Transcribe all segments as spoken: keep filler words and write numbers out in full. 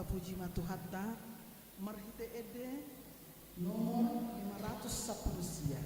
Puji ma Tuhanta, marhite ende nomor lima ratus sampulu sia.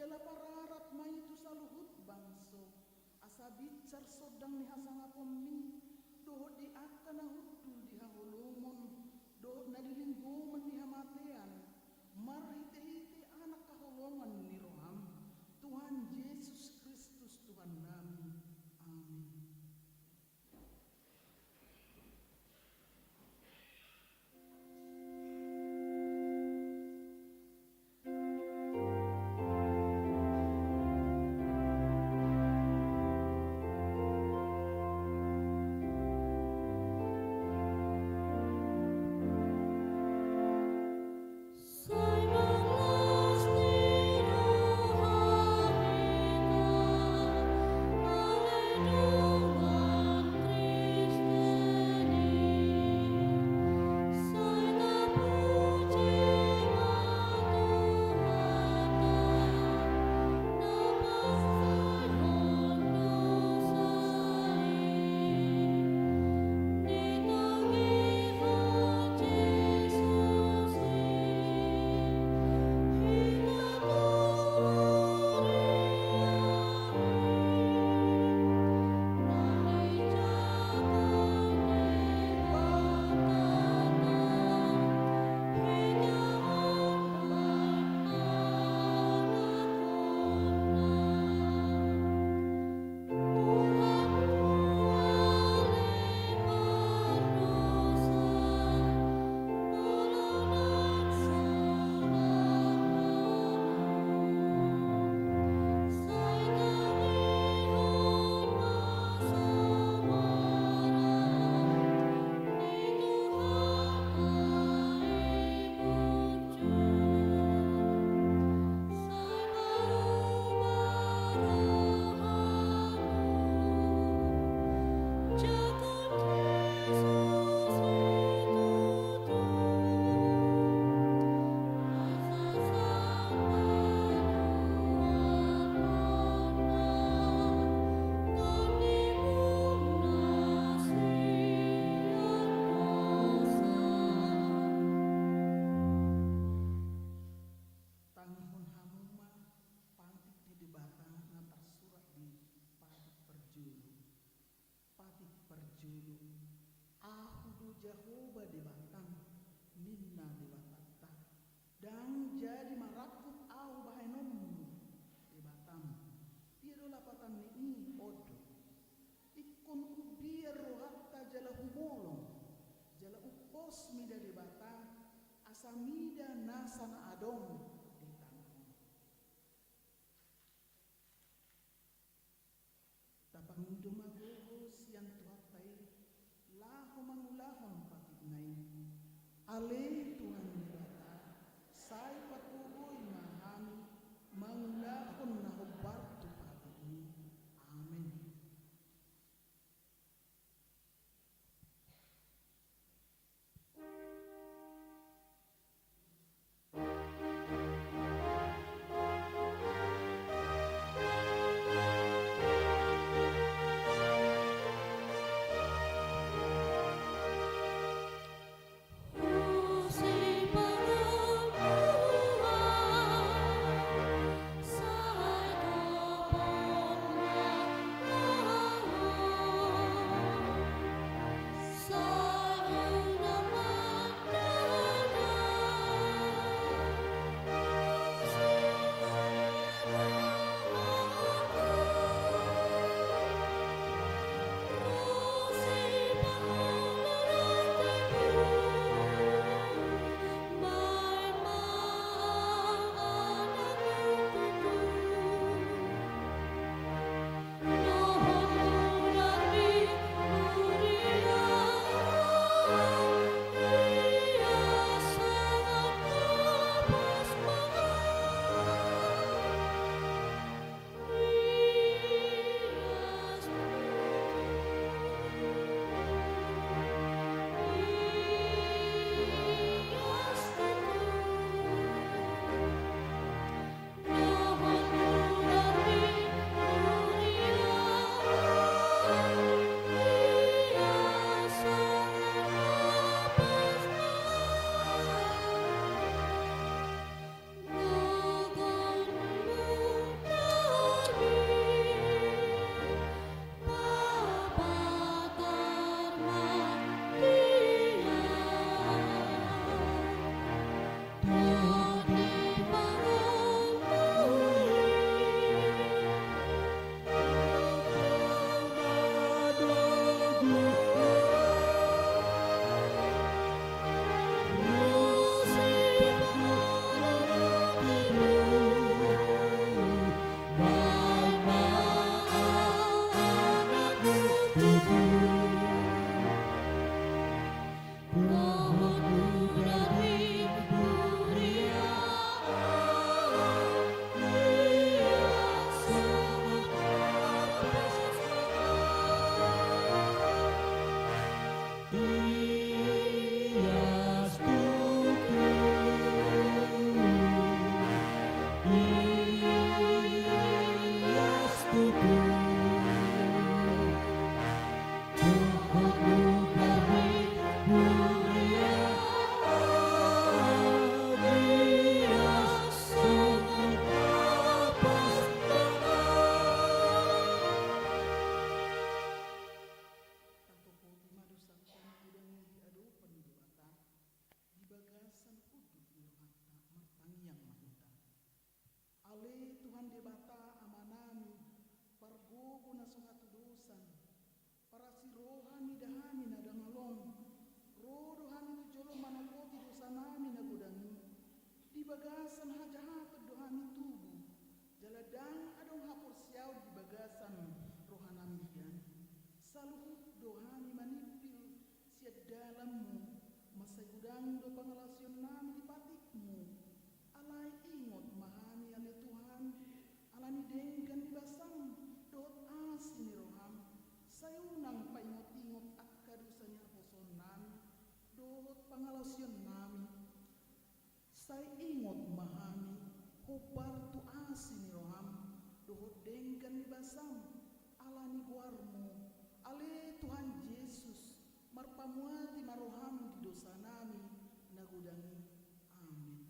Jala pararap ma i tu saluhut bangso, asa binsar sondang ni hasangaponmi, dohot di angka na hundul di haholomon, dohot na di linggoman ni hamatean, marhitehite anak haholongan ni roham, Tuhan Jesus Kristus Tuhannami. Amin. Tangihon hamu ma patik ni Debata na tarsurat di patik parjolo. Patik parjolo. Ahu do Jahowa Debatam, ninna Debatanta. Ndang jadi marangkup ahu bahenonmu, Debatam. Dia do lapatan ni i? On do. Ingkon umbiar rohanta jala humolong, jala umpos mida Debata, asa mida nasa na adong di tano on. Tapangido ma gogo sian Tuhanta i, laho mangulahon patikna i. Ale Tuhan Debata, sai patuduhon ma hami mangulahon na hombar tu patikmi. Amen. San rohanami hian. Saluhut do hami manimpil sian dalanmu, mansai godang do pangalaosionnami di patikmu. Alai ingot ma hami ale Tuhan, ala ni denggan ni basam dohot asi ni roham. Sai unang paingot-ingot angka dosa ni haposoonnami dohot pangalaosionnami. Sai ingot ma hami, hombar tu asi ni roham dohot denggan ni basam, ala ni goarmu, ale Tuhan Jesus, marpamuati ma roham di dosanami na godang i. Amen.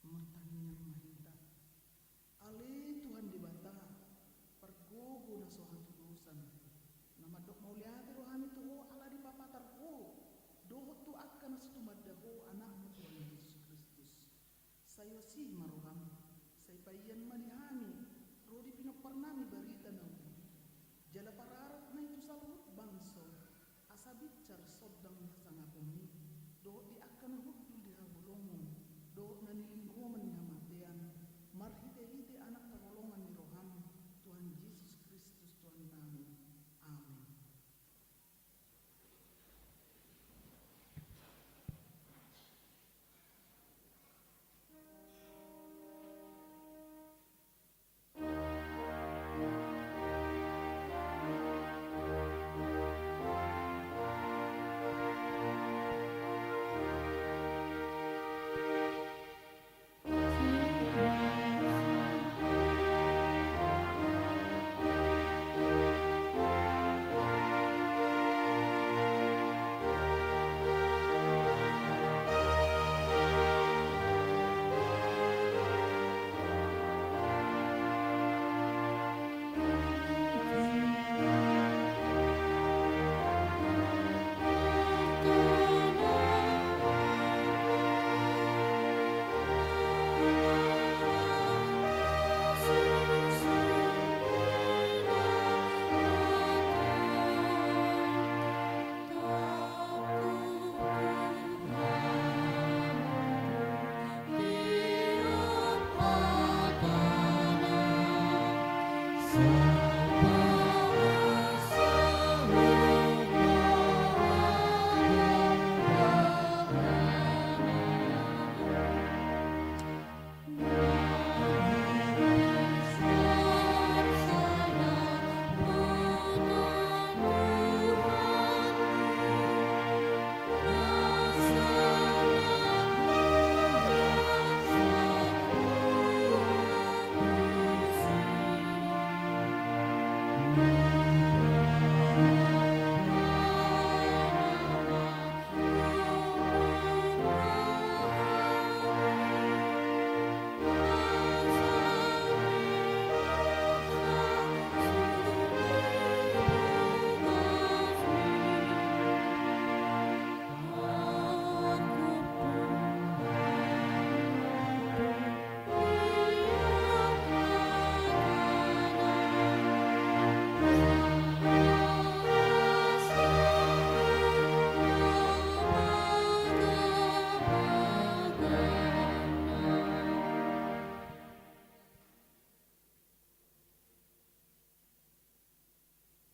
Martangiang ma hita. Ale Tuhan Debata, pargogo na so hatudosan, na mandok mauliate do hami tu Ho ala dipapatar Ho dohot tu angka na so tumanda Ho, Anakmu Tuhan Jesus Kristus. Sai osih ma roham, sai paian ma di hami ro di pinomparnami barita na uli i. Jala pararot ma i tu saluhut bangso, asa binsar sondang ni hasangapon i, dohot di angka na hundul di haholomon, dohot na nilinggoman ni hamatean, marhitehite Anak parholongan ni roham, Tuhan Jesus Kristus Tuhannami. Amen.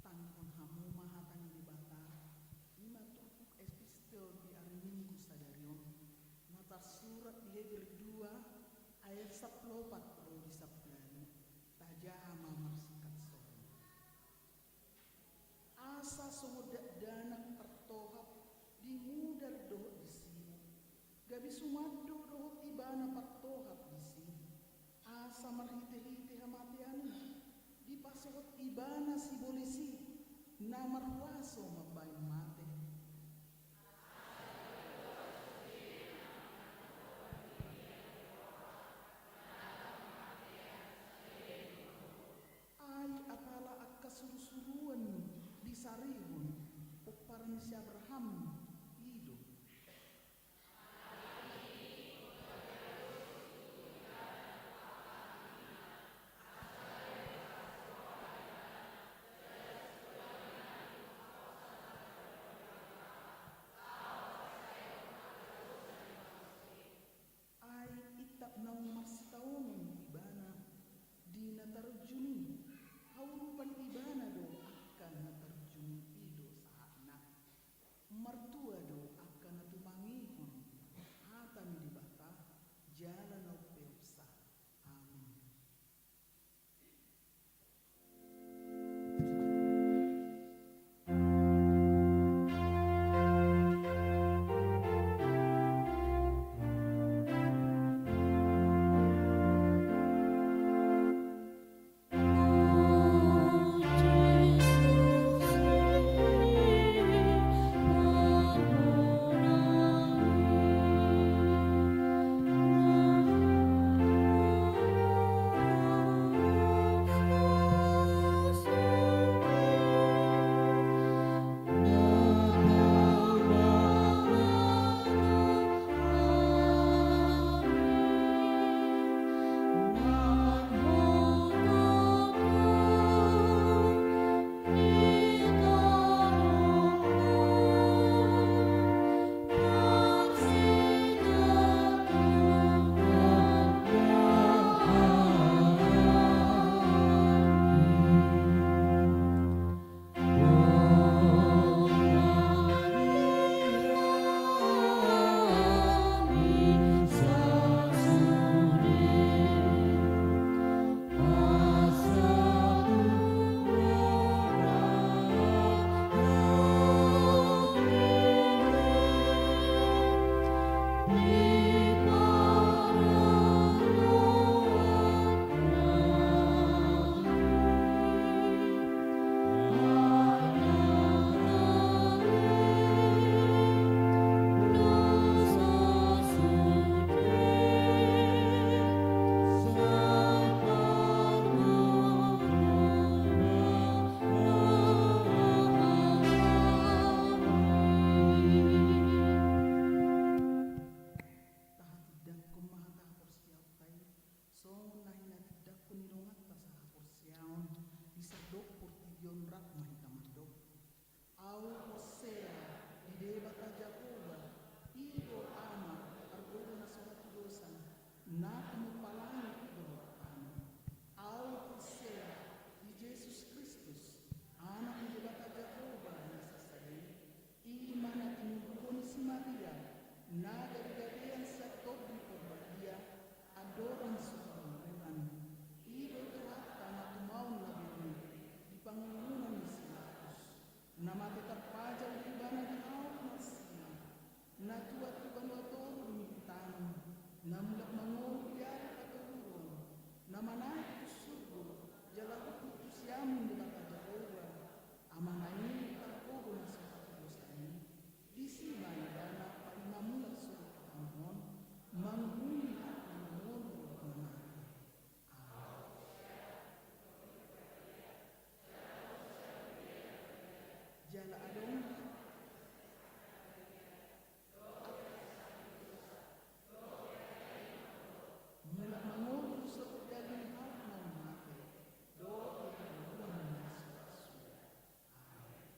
Tangihon hamu ma hata ni Debata, i ma turpuk epistel di ari Minggu sadari on, na tarsurat di Heber dua ayat sampulu opat ro di sampulu ualu. Tajaha ma marsingkat songon on. Asa songon dakdanak partohap di mudar dohot di simut, gabe sumando dohot ibana partohap disi. Asa marhitehite hamateanna dipasohot ibana sibolis i na marhuaso mambahen mate. Ai apala angka surusuruan disarihon pomparan ni si Abraham i do. Ai intap naung marsitaonon ibana di na tarunjung i, haurupan ibana do angka na tarunjung i do sahatna. Martua do angka na tumangihon hata ni Debata jala na umpeopsa. Amen. Tahatindangkon ma hata haporseaonta i, songon na hinatindangkon ni donganta sahaporseaon di sandok portibi on. Rap ma hita mandok. Ahu porsea di Debata Jahowa, i do Ama, parguru na so hatudosan, na tumompa langit dohot tano. Ahu porsea di Jesus Kristus, Anak ni Debata Jahowa na sasada i, i ma na tinumbuhon ni si Maria, na gabegabean sian Tondi Porbadia, andorang so pargumulan. I do Tuhanta na tumaon na bere di pangungunan ni si Pilatus, na mate tarpajal do Ibana di aek Marsima, na tuat tu banua toru di tano, na mulak mangolu di ari patoluhon, na manaek tu surgo, jala hundul tu siamun Debata Jahowa, Amana i, parguru na so hatudosan i. Disi ma Ibana paima mulak surut tu tano on, manguhumi hata na mangolu dohot na mate. Jala adong mulak mangolu dohot daging halak na mate, dohot di haluaon ni suda. Amen.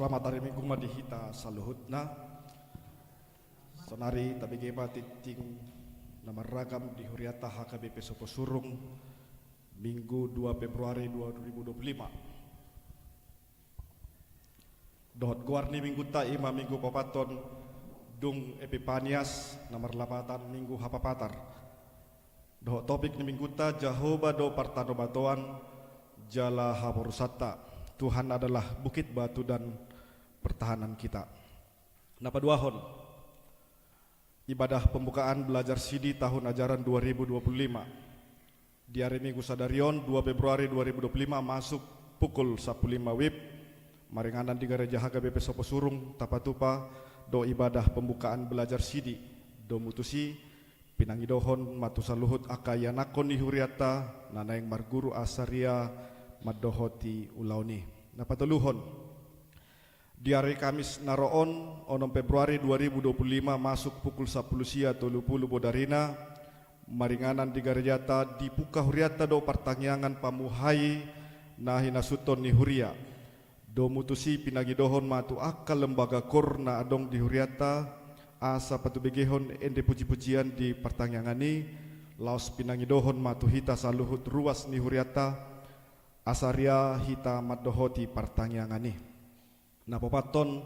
Selamat hari Minggu ma di hita saluhutna. Sonari tabege ma tingting na marragam di huriata H K B P Soposurung, Minggu dua Februari dua ribu dua puluh lima. Dohot goar ni minggunta i ma minggu paopathon, dung Epipanias, na marlapatan Minggu Hapapatar. Dohot topik ni minggunta, Jahowa do partanobatoan jala haporusanta. Tuhan adalah bukit batu dan pertahanan kita. Na paduahon, ibadah pembukaan belajar sidi tahun ajaran dua ribu dua puluh lima. Di ari Minggu sadari on, dua Februari dua ribu dua puluh lima, masuk pukul sampulu lima wib, maringanan di Gareja H K B P Soposurung, tapatupa do ibadah pembukaan belajar sidi. Domu tusi, pinangidohon ma tu saluhut angka ianakhon ni hurianta na naeng marguru asa ria mandohoti ulaon i. Na patoluhon, di ari Kamis na ro on, onom Februari dua ribu dua puluh lima, masuk pukul sampulu sia tolu pulu bodarina, maringanan di garejanta, dibuka hurianta do partangiangan pamuhai na hinasuthon ni huria. Domu tusi, pinangidohon ma tu angka lembaga KUR na adong di hurianta, asa patubegehon ende pujipujian di partangiangan i. Laos pinangidohon ma tu hita saluhut ruas ni hurianta, asa ria hita mandohoti partangiangan i. Na paopathon,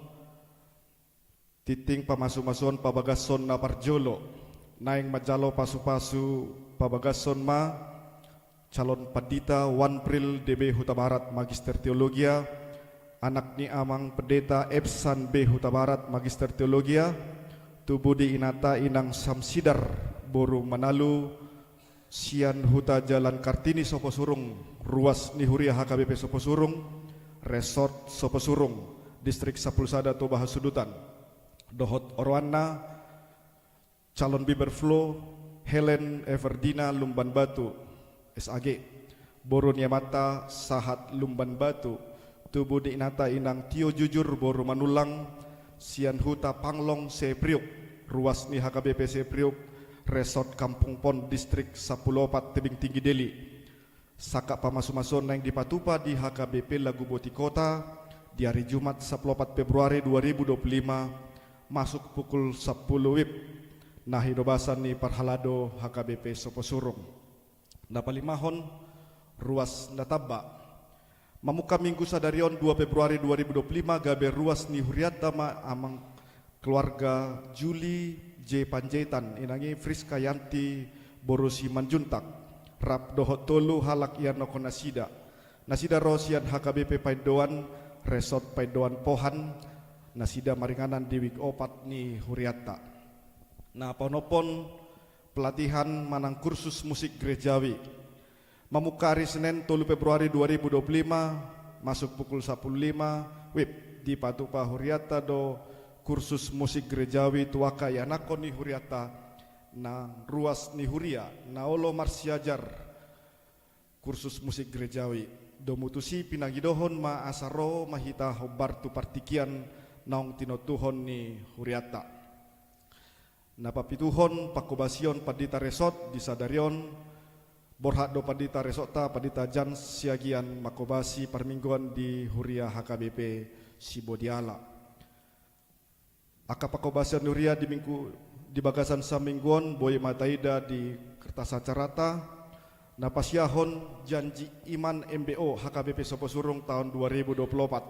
tingting pamasumasuon pabagason na parjolo. Naeng manjalo pasupasu pabagason ma calon pandita Wanpril D B Hutabarat, Magister Teologia, anak ni Amang Pendeta Epsan B Hutabarat, Magister Teologia, tubu di inanta Inang Samsidar boru Manalu, sian Huta Jalan Kartini Soposurung, ruas ni huria H K B P Soposurung, Resort Soposurung, Distrik Sampulu Sada Toba Hasudutan. Dohot oroanna, calon biber Flo Helen Everdina Lumban Batu, S A G, boru ni amanta Sahat Lumban Batu, tubu di inanta Inang Tio Jujur boru Manullang, sian Huta Panglong Sepriuk, ruas ni H K B P Sepriuk, Resort Kampung Pon, Distrik Sampulu Opat, Tebing Tinggi, Deli. Sangkap pamasumasuon naeng dipatupa di H K B P Laguboti Kota, di ari Jumat sampulu opat Februari dua ribu dua puluh lima, masuk pukul sampulu wib, na hinobasan ni parhalado H K B P Soposurung. Na palimahon, ruas na tamba. Mamungka Minggu sadari on, dua Februari dua ribu dua puluh lima, gabe ruas ni hurianta ma Amang keluarga Juli J Panjaitan, inang i Friska Yanti boru Simanjuntak, rap dohot tolu halak ianakhon nasida. Nasida ro sian H K B P Paindoan, Resort Paindoan Pohan, nasida maringanan di wijk opat ni hurianta. Na paonomhon, pelatihan manang kursus musik gerejawi. Mamungka ari Senen tolu Februari dua ribu dua puluh lima, masuk pukul sampulu lima wib, dipatupa hurianta do kursus musik gerejawi tu angka ianakhon ni hurianta, nang ruas ni huria, na olo marsiajar kursus musik gerejawi. Domu tusi, pinangidohon ma asa ro ma hita hombar tu partingkian naung tinontuhon ni hurianta. Na papituhon, panghobasion pandita resort di sadari on. Borhat do pandita resortta, Pandita Jan Siagian, manghobasi parmingguan di huria H K B P Sibodiala. Angka panghobasion ni huria di minggu, di bagasan saminggu on, boi ma taida di kertas acarata, na pasiahon janji iman M B O H K B P Soposurung taon dua ribu dua puluh opat.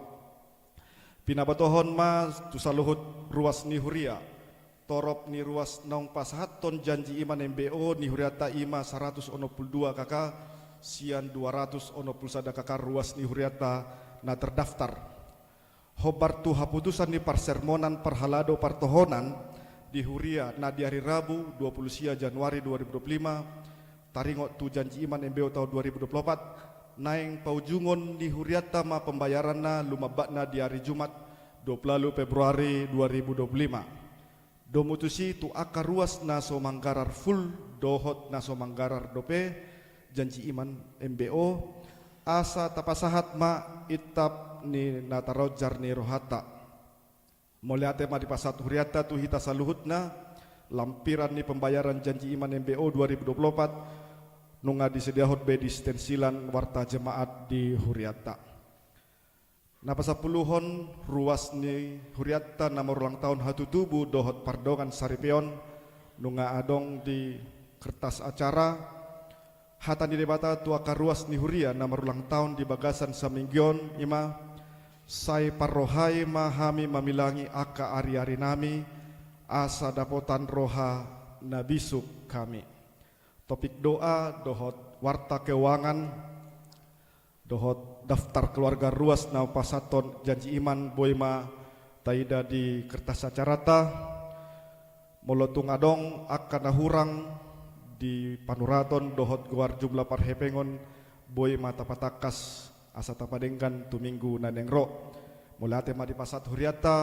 Pinabotohon ma tu saluhut ruas ni huria. Torop ni ruas naung pasahathon janji iman M B O ni hurianta i ma saratus onom pulu dua K K, sian dua ratus onom pulu sada K K ruas ni hurianta na terdaftar. Hombar tu haputusan ni parsermonan parhalado partohonan di huria na di ari Rabu dua pulu sia Januari dua ribu dua pulu lima, taringot tu janji iman M B O taon dua ribu dua pulu opat, naeng paujungon ni hurianta ma pembayaranna, lumambatna di ari Jumat dua pulu ualu Februari dua ribu dua pulu lima. Domu tusi, tu angka ruas na so manggarar full dohot na so manggarar dope janji iman M B O, asa tapasahat ma intap ni na tarojar ni rohanta. Mauliate ma dipasahat hurianta tu hita saluhutna, lampiran ni pembayaran janji iman M B O dua ribu dua pulu opat, nunga disediahon be di stensilan warta jemaat di hurianta. Na pasampuluhon ruas ni hurianta na marulang taon hatutubu dohot pardongan saripeon, nunga adong di kertas acara. Hata ni Debata tu angka ruas ni huria na marulang taon di bagasan saminggu on i ma: Sai parrohai ma hami mamilangi angka ariarinami, asa dapotan roha na bisuk hami. Topik doa dohot warta keuangan dohot daftar keluarga ruas na pasahathon janji iman boi ma taida di kertas acaranta. Molo tung adong angka na hurang di panuraton dohot goar jumlah parhepengon, boi ma tapatangkas asa tapadenggan tu minggu na naeng ro. Mauliate ma dipasahat hurianta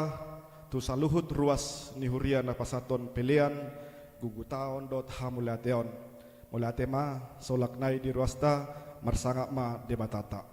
tu saluhut ruas ni huria na pasahathon pelean, gugutaon dohot hamauliateon. Mauliate ma, solak nai di ruasta, marsangap ma Debatanta.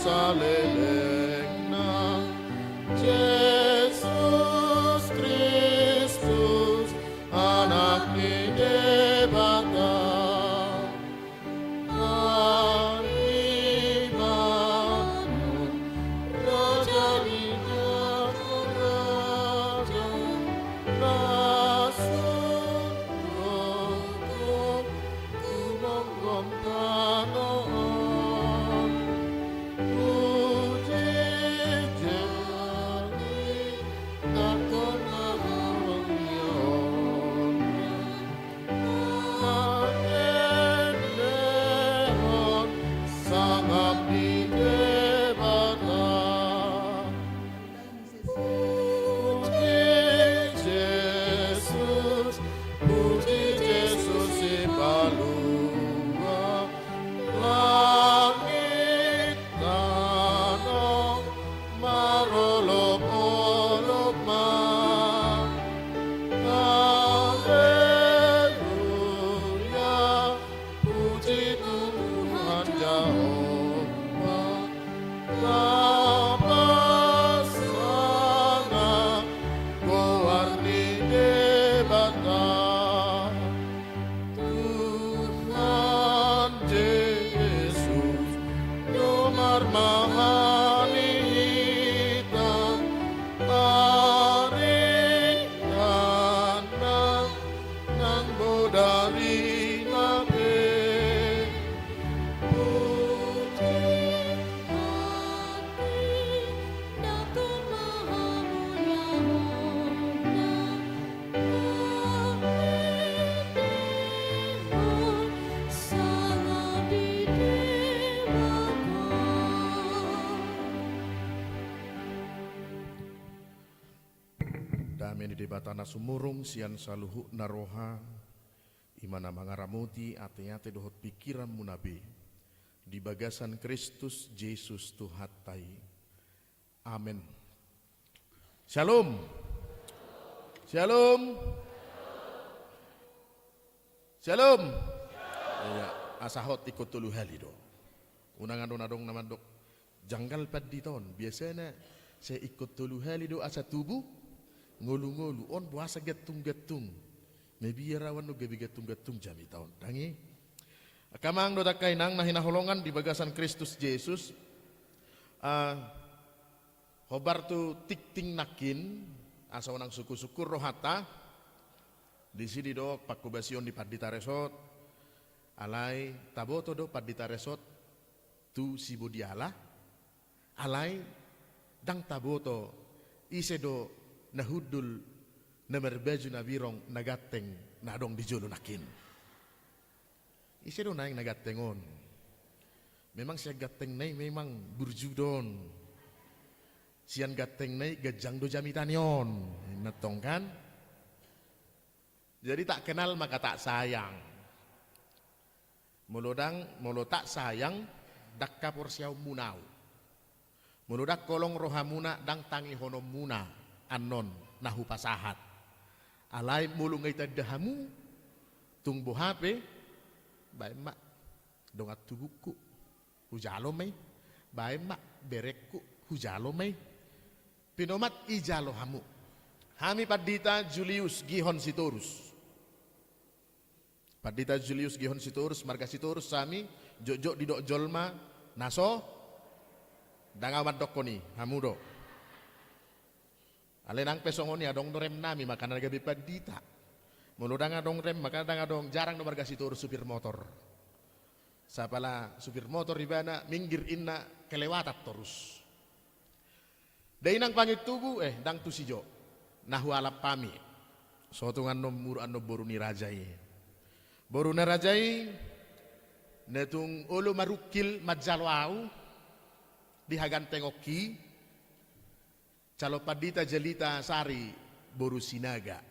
salelengna. Jesus Kristus, Anak ni Debata, Immanuel, Raja ni raja, na so ro tumongkop tano on. Puji jadi, nangkon na hawangion, na endehon sangap ni Debata. Puji Jesus, puji Jesus Sipalua, langit tano marolopolop ma. Haleluya, puji Tuhan Jahowa, na pasangap goar ni Debata. Tuhan Jesus, jumar ma hami hita, ari nang bodarina pe. Puji hati, nangkon ma hamuliaonna, na endehon sangap ni Debata. Dame ni Debata na sumurung sian saluhutna roha, i ma na mangaramoti ateate dohot pingkiranmuna be, di bagasan Kristus Jesus Tuhanta i. Amen. Syalom. Syalom. Syalom. Iya, asa hot ingkon tolu hali do. Unang adong na mandok, janggal pandita on, biasana sai ingkon tolu hali do asa tubu ngolungolu, on boasa gantung-gantung. Mabiar au annon gabe gantung-gantung jamita on. Dang i. Angka amang dohot angka inang na hinaholongan di bagasan Kristus Jesus. Ah, hombar tu tingting nangkin, asa unang sungkun-sungkun rohanta. Disi didok panghobasion ni Pandita Resort, alai taboto do Pandita Resort tu Sibodiala, alai ndang taboto ise do na hundul, na marbaju na birong, na ganteng, na adong di jolo nangkin. Ise do naeng na ganteng on? Memang sian gantengna i memang burju do on. Sian gantengna i ganjang do jamita ni on. Ima tong kan? Jadi tak kenal maka tak sayang. Molo ndang, molo tak sayang, ndang haporseaonmuna au. Molo ndang holong rohamuna, ndang tangihononmuna annon na hupasahat. Alai molo nga itanda hamu, tung boha pe, baen ma dongan tubungku, hujalo ma i, baen ma berengku, hujalo ma i. Pinomat ijalo hamu. Hami Pandita Julius Gihon Sitorus. Pandita Julius Gihon Sitorus, marga Sitorus hami, jotjot didok jolma na so, ndang au mandokkon i, hamu do. Alai nang pe songon i, adong do remnami, makana gabe pandita. Molo ndang adong rem, makana ndang adong, jarang do marga Sitorus supir motor. Sapala supir motor ibana, minggir inna, kelewatan torus. Dainang pangintubu, eh, ndang tusi jo. Na hualap hami. So tung annon muru annon boru ni raja i. Boru ni raja i, na tung olo marungkil manjalo au di hagantengonki, calon pandita Jelita Sari boru Sinaga.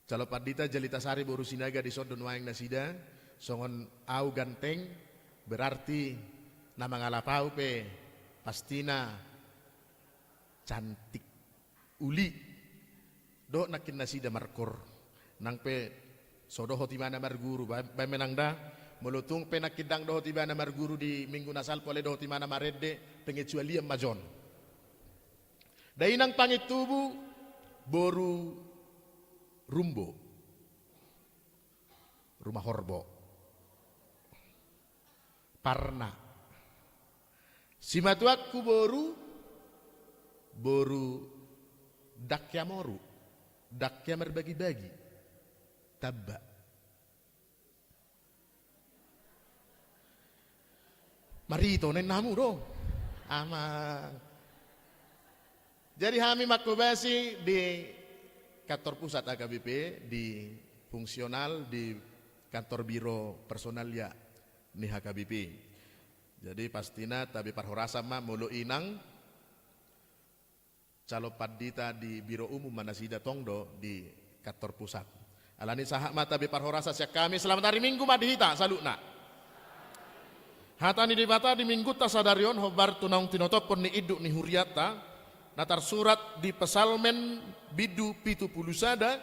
Calon pandita Jelita Sari boru Sinaga, dison do nuaeng nasida, songon au ganteng, berarti na mangalap au pe pastina cantik, uli. Dohot nangkin nasida markoor. Nang pe so dohot ibana marguru, ba-, baen ma nang da, Molo tung pe nangkin ndang dohot ibana marguru di minggu na salpu, alai dohot ibana marende, pengecualian ma jo on. Dainang Pangintubu, boru Rumbo, Rumahorbo. Parna. Simatuangku boru, boru ndang hea moru, ndang hea marbagi-bagi. Tamba. Marito, naeng hamu do. Amang. Jadi hami manghobasi di kantor pusat H K B P, di fungsional, di kantor biro personalia ni H K B P. Jadi pastina tabe parhorasan ma molo inang calon pandita di biro umum ma nasida, tong do di kantor pusat. Alani sahat ma tabe parhorasan sian hami, selamat hari Minggu ma di hita saluhutna. Hata ni Debata di Minggunta sadari on hombar tu naung tinotophon ni induk ni hurianta, na tarsurat di Psalmen bindu pitu pulu sada,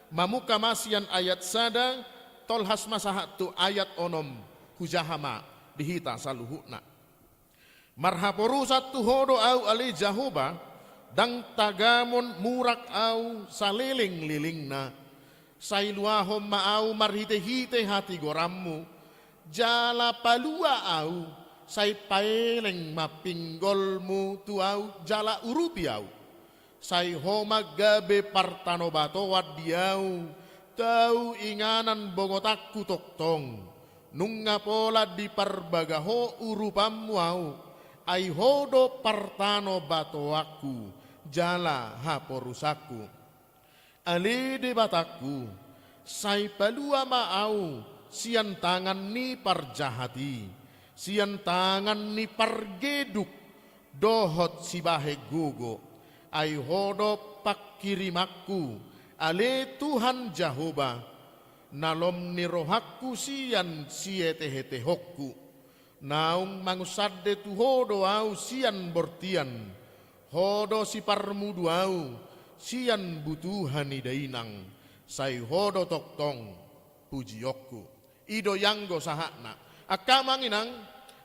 mamungka ma sian ayat sada, tolhas ma sahat tu ayat onom, hujaha ma di hita saluhutna. Marhaporusan tu Ho do ahu ale Jahowa, ndang tagamon murak ahu saleleng-lelengna. Sai luahon ma ahu marhite-hite hatigoranmu, jala palua ahu, sai paeleng ma pinggolmu tu ahu jala urupi ahu. Sai Ho ma gabe partanobatoan di ahu, tau inganan bongotanku tongtong. Nunga pola diparbaga Ho urupanmu ahu, ai Ho do partanobatoanku jala haporusanku. Ale Debatangku, sai palua ma ahu sian tangan ni parjahat i, sian tangan ni pargeduk dohot sibahen gogo, ai Ho do pangkirimanku, ale Tuhan Jahowa, na lom ni rohangku sian sietehetehonku. Naung mangunsande tu Ho do ahu sian bortian, Ho do siparmudu ahu sian butuha ni dainang, sai Ho do tongtong pujionku. I do ianggo sahatna. Angka amang inang,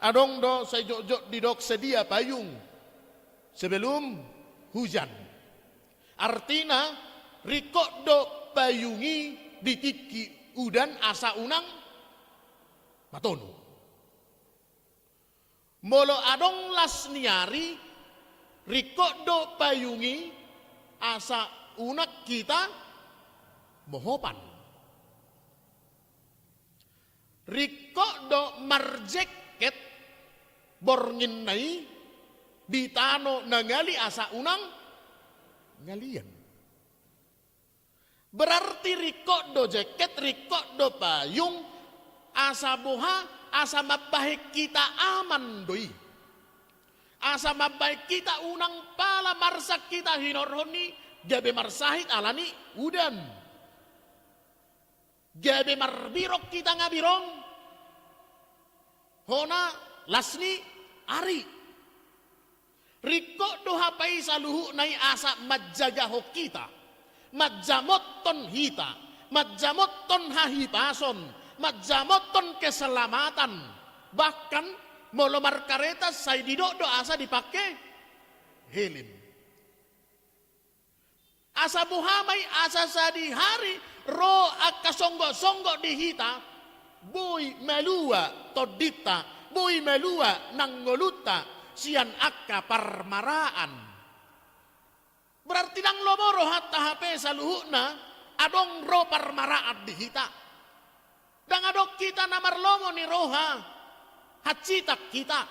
adong do sai jotjot didok sedia payung sebelum hujan. Artina, ringkot do payung i di tingki udan asa unang matonu. Molo adong las ni ari, ringkot do payung i asa unang hita mohopan. Ringkot do marjeket bornginna i di tano na ngali asa unang ngalian. Berarti ringkot do jeket, ringkot do payung, asa boha, asa mambahen hita aman do i. Asa mambahen hita unang pala marsak hita hinorhon ni gabe marsahit alani udan. Gabe marbirong hita nga birong. Hona las ni ari. Ringkot do hape i saluhutna i asa manjagahon hita, manjamothon hita, manjamothon hahipason, manjamothon keselamatan. Bahkan molo markareta sai didok do asa dipangke helm. Asa boha ma i, asa sadihari ro angka songgotsonggot di hita, boi malua tondinta, boi malua nang ngolunta sian angka parmaraan. Berarti ndang lomo rohanta hape saluhutna adong ro parmaraan di hita. Ndang adong hita na marlomo ni roha, hansitan hita.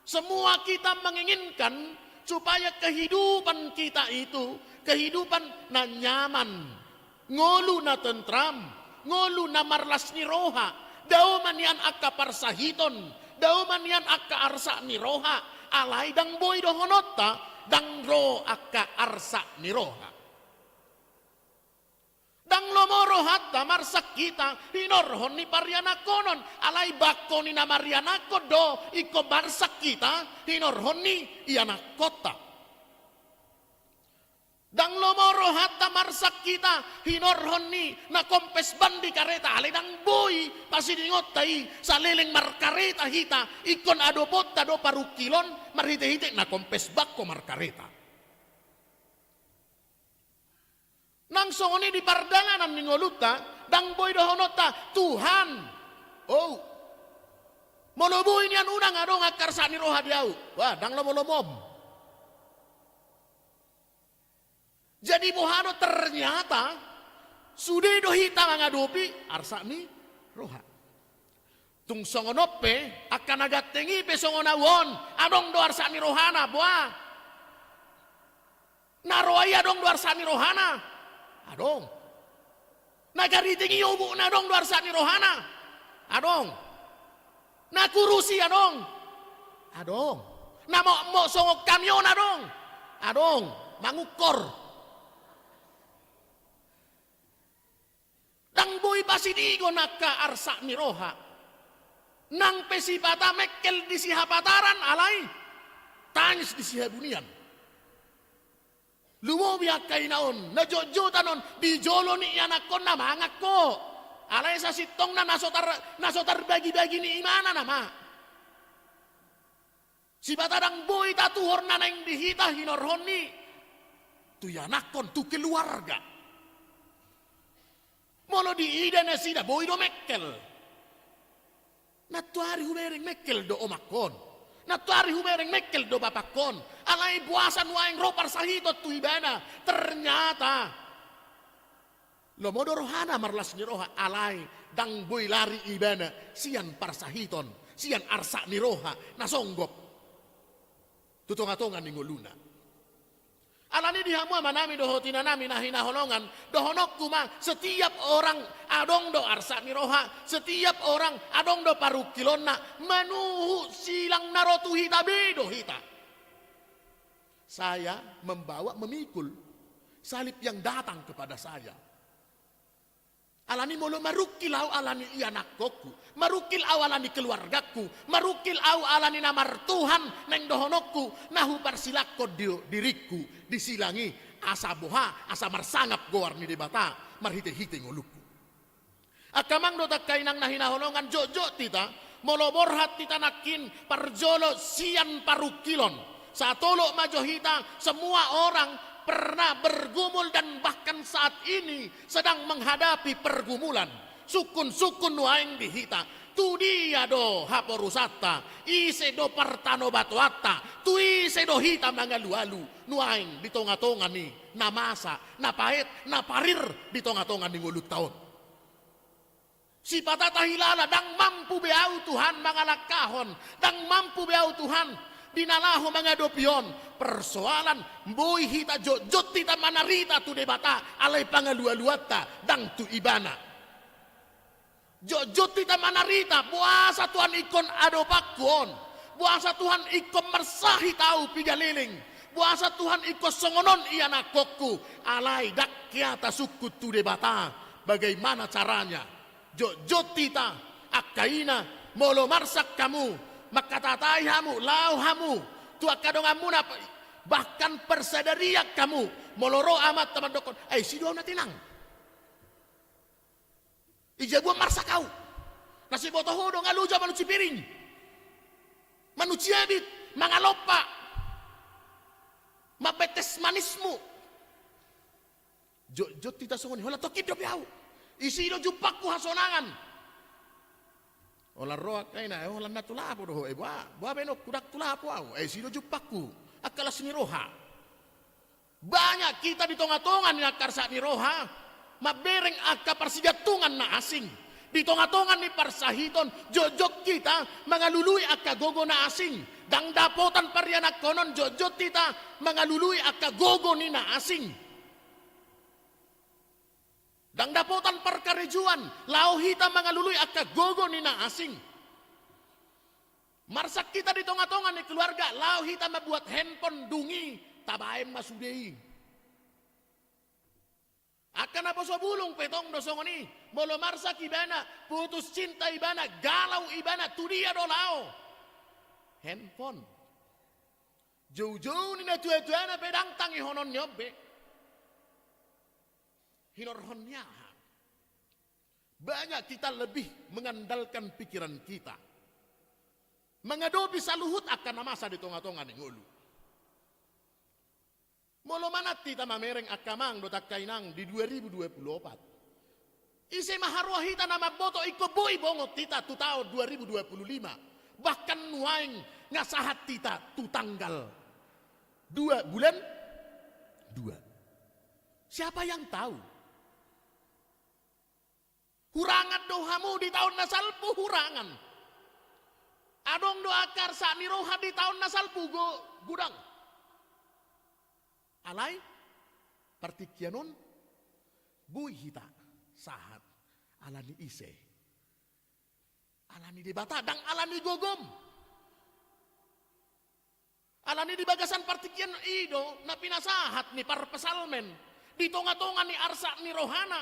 Semua kita menginginkan supaya kehidupan kita itu kehidupan na nyaman, ngolu na tentram, ngolu na marlas ni roha. Dao ma nian angka parsahiton, dao ma nian angka arsak ni roha. Alai ndang boi dohononta ndang ro angka arsak ni roha. Ndang lomo rohanta marsak hita hinorhon ni parianakhonon, alai bangko ni na marianakhon do ingkon marsak hita hinorhon ni ianakkonta. Ndang lomo rohanta marsak hita hinorhon ni na kompes ban di kareta, alai ndang boi pasidingonta i saleleng markareta hita, ingkon adoponta do parungkilon marhitehite na kompes ban ho markareta. Nang songon i di pardalanan ni ngolunta, ndang boi dohononta, "Tuhan, ou, molo boi nian unang adong angka arsak ni roha di ahu." Wah, ndang lomolomom. Jadi boha do, ternyata sude do hita mangadopi arsak ni roha. Tung songon on pe, angka na ganteng i pe songon ahu on, adong do arsak ni rohana, boha. Na roa i adong do arsak ni rohana? Adong. Na gariting i obukna adong do arsak ni rohana? Adong. Na kurus i adong? Adong. Na mokmok songon hami on adong? Adong. Mangungkor. Ndang boi pasidingon angka arsak ni roha. Nang pe sipata mengkel di sihapataran, alai tangis di sihabunian. Lumobi angka ina on, na jotjotan on, di jolo ni ianakkonna mangan ho. Alai sasintongna na so tar-, na so tarbagibagi ni imana nama. Sipata ndang boi tatuhor na naeng di hita hinorhon ni tu ianakkon, tu keluarga. Molo diida nasida boi do mengkel. Nantuari hubereng mengkel do omakkon. Nantuari hubereng mengkel do bapakkon. Alai boasa nuaeng ro parsahiton tu ibana? Ternyata lomo do rohana marlas ni roha, alai ndang boi lari ibana sian parsahiton, sian arsak ni roha na songgop tu tongatonga ni ngoluna. Alani di hamu amanami dohot inanami na hinaholongan, dohononku ma, setiap orang adong do arsak ni roha, setiap orang adong do parungkilonna, manuhuk silang na ro tu hita be do hita. Saya membawa, memikul salib yang datang kepada saya. Alani molo marungkil ahu alani ianakkonku, marungkil ahu alani keluargangku, marungkil ahu alani na martuhan naeng dohononku, na huparsilanghon di diringku, disilang i asa boha, asa marsangap goar ni Debata marhitehite ngolungku. Angka amang dohot angka inang na hinaholongan, jotjot hita, molo borhat hita nangkin, parjolo sian parungkilon. Satolop ma jo hita, semua orang pernah bergumul dan bahkan saat ini sedang menghadapi pergumulan. Sungkunsungkun nuaeng di hita, tu dia do haporusanta, ise do partanobatoanta, tu ise do hita mangalualu nuaeng di tongatonga ni na masa, na paet, na parir di tongatonga ni ngolunta on. Sipata tahilala, ndang mampu be ahu Tuhan mangalangkahon, ndang mampu be ahu Tuhan di na laho mangadopi on. Persoalan, boi hita jotjot hita manarita tu Debata, alai pangalualuanta ndang tu Ibana. Jotjot hita manarita, boasa Tuhan ingkon adopanku on, boasa Tuhan ingkon marsahit ahu piga leleng, boasa Tuhan ingkon songon on ianakkonku, alai ndang hea tasungkun tu Debata. Bagaimana caranya? Jotjot hita, angka ina, molo marsak hamu, mangkatatai hamu, laho hamu tu angka donganmuna, bahkan parsadarian hamu, molo ro amanta mandokkon, "Ai, ise do ahu na tenang? Ija boan marsak ahu? Na siboto ho do nga loja manutsi piring, manutsi abit, mangalompa, mambaen teh manismu." Jotjot hita songon i, holan tongkin dope ahu. Ise do jumpangku hasonangan? Holan ro angka ina, eh, holan na tu lapo do ho, eh, boha, boha baenonku, ndang tu lapo ahu, eh, ise do jumpangku angka las ni roha? Banyak kita di tongatonga ni angka arsak ni roha, mambereng angka parsigantungan na asing. Di tongatonga ni parsahiton, jotjot hita mangalului angka gogo na asing. Ndang dapotan parianakhonon, jotjot hita mangalului angka gogo ni na asing. Ndang dapotan parkarejoan, laho hita mangalului angka gogo ni na asing. Marsak hita di tongatonga ni keluarga, laho hita mambuat handphone, dung i tabaen ma sude i. Angka naposo bulung pe tong do songon i, molo marsak ibana, putus cinta ibana, galau ibana, tu dia do laho? Handphone. Joujou ni natuatuana pe ndang tangihononna on be. Hinorhon ni aha? Banyak kita lebih mengandalkan pikiran kita mengadopi saluhut angka na masa di tonga-tonga ni ngolu. Molo manat hita mamereng angka amang dohot angka inang di dua ribu dua puluh opat, ise ma haroa hita na mamboto ingkon boi bongot hita tu taon dua ribu dua puluh lima, bahkan nuaeng nga sahat hita tu tanggal dua bulan dua. Siapa yang tahu? Hurangan do hamu di taon na salpu, hurangan. Adong do angka arsak ni roha di taon na salpu, go-, godang. Alai partingkian on boi hita sahat. Ala ni ise? Ala ni Debata, ndang ala ni gogom. Ala ni di bagasan partingkian i do na pinasahat ni parpsalmen di tonga-tonga ni arsak ni rohana.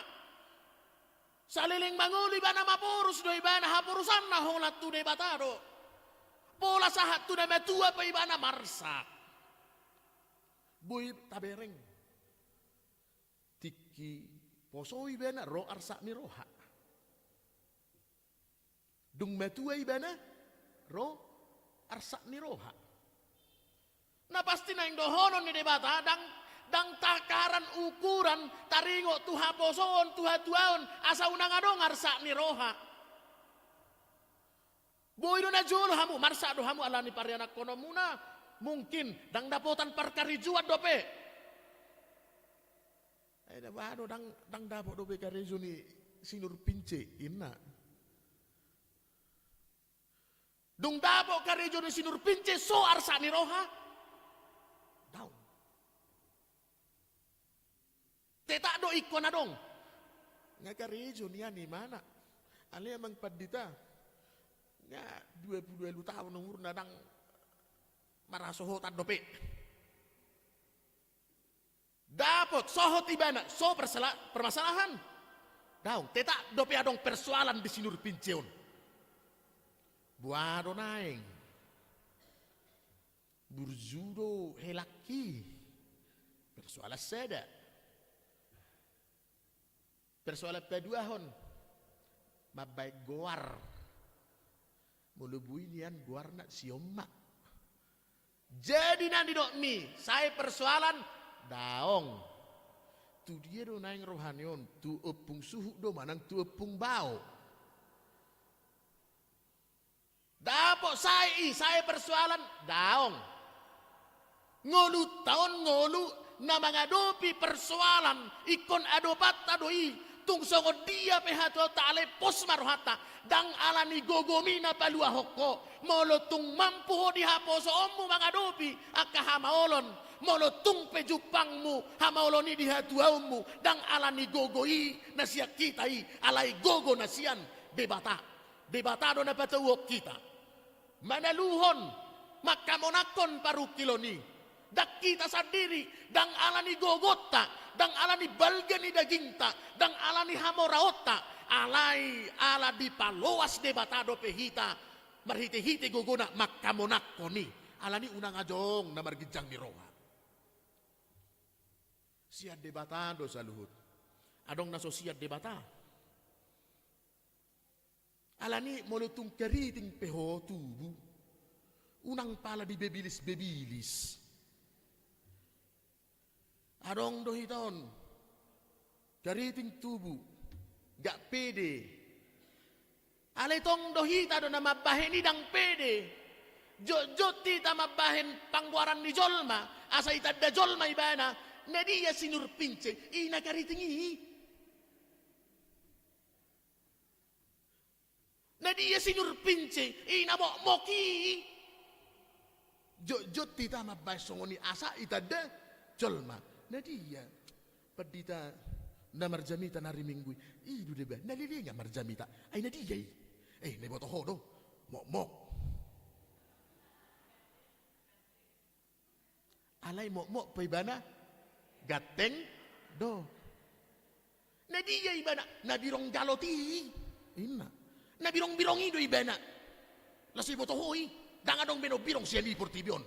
Saleleng mangolu ibana maporus do ibana, haporusanna holan tu Debata do. Pola sahat tu na matua pe ibana marsak. Boi tabereng, tingki poso ibana ro arsak ni roha. Dung matua ibana ro arsak ni roha. Na pasti naeng dohonon ni Debata, ndang, ndang takaran ukuran taringot tu haposoon, tu hatuaon, asa unang adong arsak ni roha. Boi do na jolo hamu, marsak do hamu ala ni parianakkononmuna, mungkin ndang dapotan parkarejoan dope. Ai na ba do, ndang, ndang dapot dope karejo ni Sinur Pince, inna. Dung dapot karejo ni Sinur Pince, so arsak ni roha? Daong. Tetak do ingkon adong. Nga karejo nian imana. Alai amang pandita, nga dua puluh ualu taon umurna, ndang marhasohotan dope. Dapot, sohot ibana, so persala-, permasalahan. Daong, tetak dope adong persoalan di Sinur Pince on. Boha do naeng? Burju do helangki. Persoalan sada. Persoalan paduahon, mambaen goar. Molo boi nian goarna si on ma. Jadi na nidokmi, sae persoalan? Daong. Tu dia do naeng rohani on? Tu ompung suhut do manang tu ompung bao? Dapot sae i, sae persoalan? Daong. Ngolunta on ngolu na mangadopi persoalan, ingkon adopanta do i, tung songon dia pe hatuaonta, alai pos ma rohanta, ndang ala ni gogom i na paluahon ho, molo tung mampu ho di haposoonmu mangadopi angka hamaolon, molo tung pe jumpangmu hamaolon i di hatuaonmu, ndang ala ni gogo i na sian hita i, alai gogo na sian Debata. Debata do na patauhon hita manaluhon, mangkamonangkon parungkilon i. Ndang hita sandiri, ndang ala ni gogonta, ndang ala ni balga ni dagingta, ndang ala ni hamoraonta, alai ala dipaloas Debata dope hita marhitehite gogona mangkamonangkon i. Alani unang adong na marginjang ni roha. Sian Debata do saluhut. Adong na so sian Debata. Alani molo tung kariting pe ho tubu, unang pala dibebilis-bebilis. Adong do hita on kariting tubu, gak pede. Alai tong do hita do na mambahen i ndang pede. Jotjot hita mambahen panggoaran ni jolma asa itanda jolma ibana. Na dia Sinur Pince i na kariting i? Na dia Sinur Pince i na mokmok i? Jotjot hita mambahen songon i asa itanda jolma. Na dia pandita na marjamita na ari Minggu i? I do deba na leleng marjamita. Ai na dia i? Eh, na iboto ho do, mokmok. Alai mokmok pe ibana ganteng do. Na dia ibana? Na birong galot i, inna. Na birong-birong i do ibana. Laos iboto ho i, ndang adong be na umbirong sian i portibi on.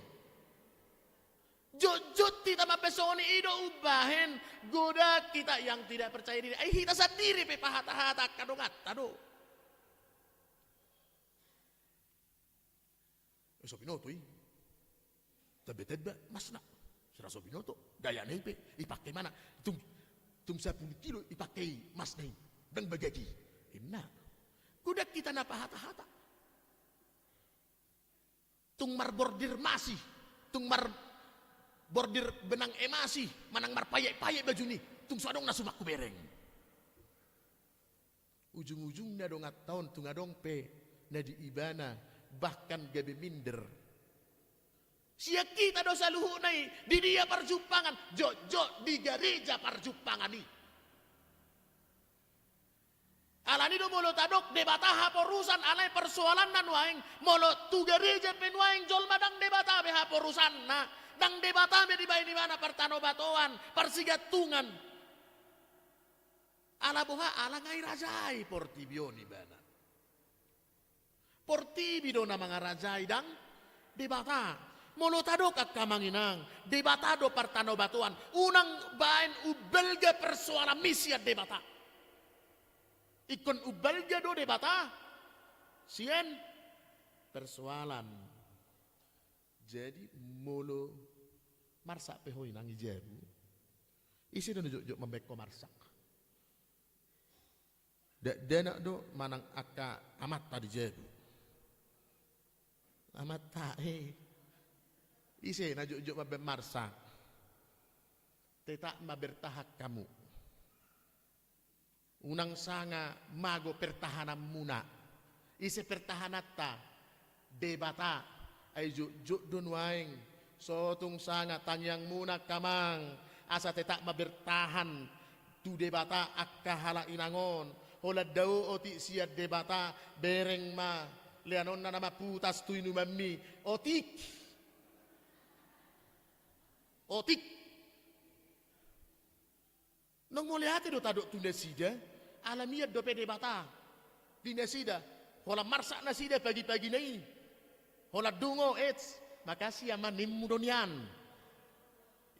Jotjot hita mambaen songon i, i do umbahen godang hita yang tidak percaya diri. Ai hita sandiri pe pahata-hata angka donganta do. Eh, so binoto i. Tamba-tamba masna. Sira so binoto. Dayana i pe, ipake ma na. Tung, tung sapulu kilo ipake i masna i. Ndang bagak i. Inna. Godang hita na pahata-hata. Tung marbordir masi. Tung marbordir benang emasi. Manang marpayek-payek bajuna i. Tung so adong na sumak hubereng. Ujung-ujungna donganta on tung adong pe na di ibana, bahkan gabe minder. Sian hita do saluhutna i, di dia parjumpangan, jotjot di gareja parjumpangan i. Alani do molo tadok Debata haporusan, alai persoalanna nuaeng, molo tu gareja pe nuaeng jolma ndang Debata be haporusanna, ndang Debata be dibaen ibana partanobatoan, parsigantungan. Ala boha, ala nga irajai portibi on ibana. Portibi do na mangarajai, ndang Debata. Molo tadok angka amang inang, Debata do partanobatoan. Unang baen umbalga persoalanmi sian Debata. Ingkon umbalga do Debata sian persoalan. Jadi molo marsak pe ho inang di jabu, ise do na jotjot mambaen ho marsak? Dakdanak do manang angka amanta di jabu? Amanta, eh. Ise na jotjot mambaen marsak? Tetap ma bertahan hamu. Unang sanga mago pertahananmuna. Ise pertahananta? Debata. Ai jotjot do nuaeng. So tung sanga tangiangmuna angka amang, asa tetap ma bertahan tu Debata angka halak inang on. Holan dao otik sian Debata, bereng ma. Leanonna na mamputas tu inumanmi. Otik. Otik. Naung mauliate do tadok tu nasida, ala mian dope Debata di nasida, holan marsak nasida pagipagina i. Holan dungo, eits, makasih ama, nimmu do nian.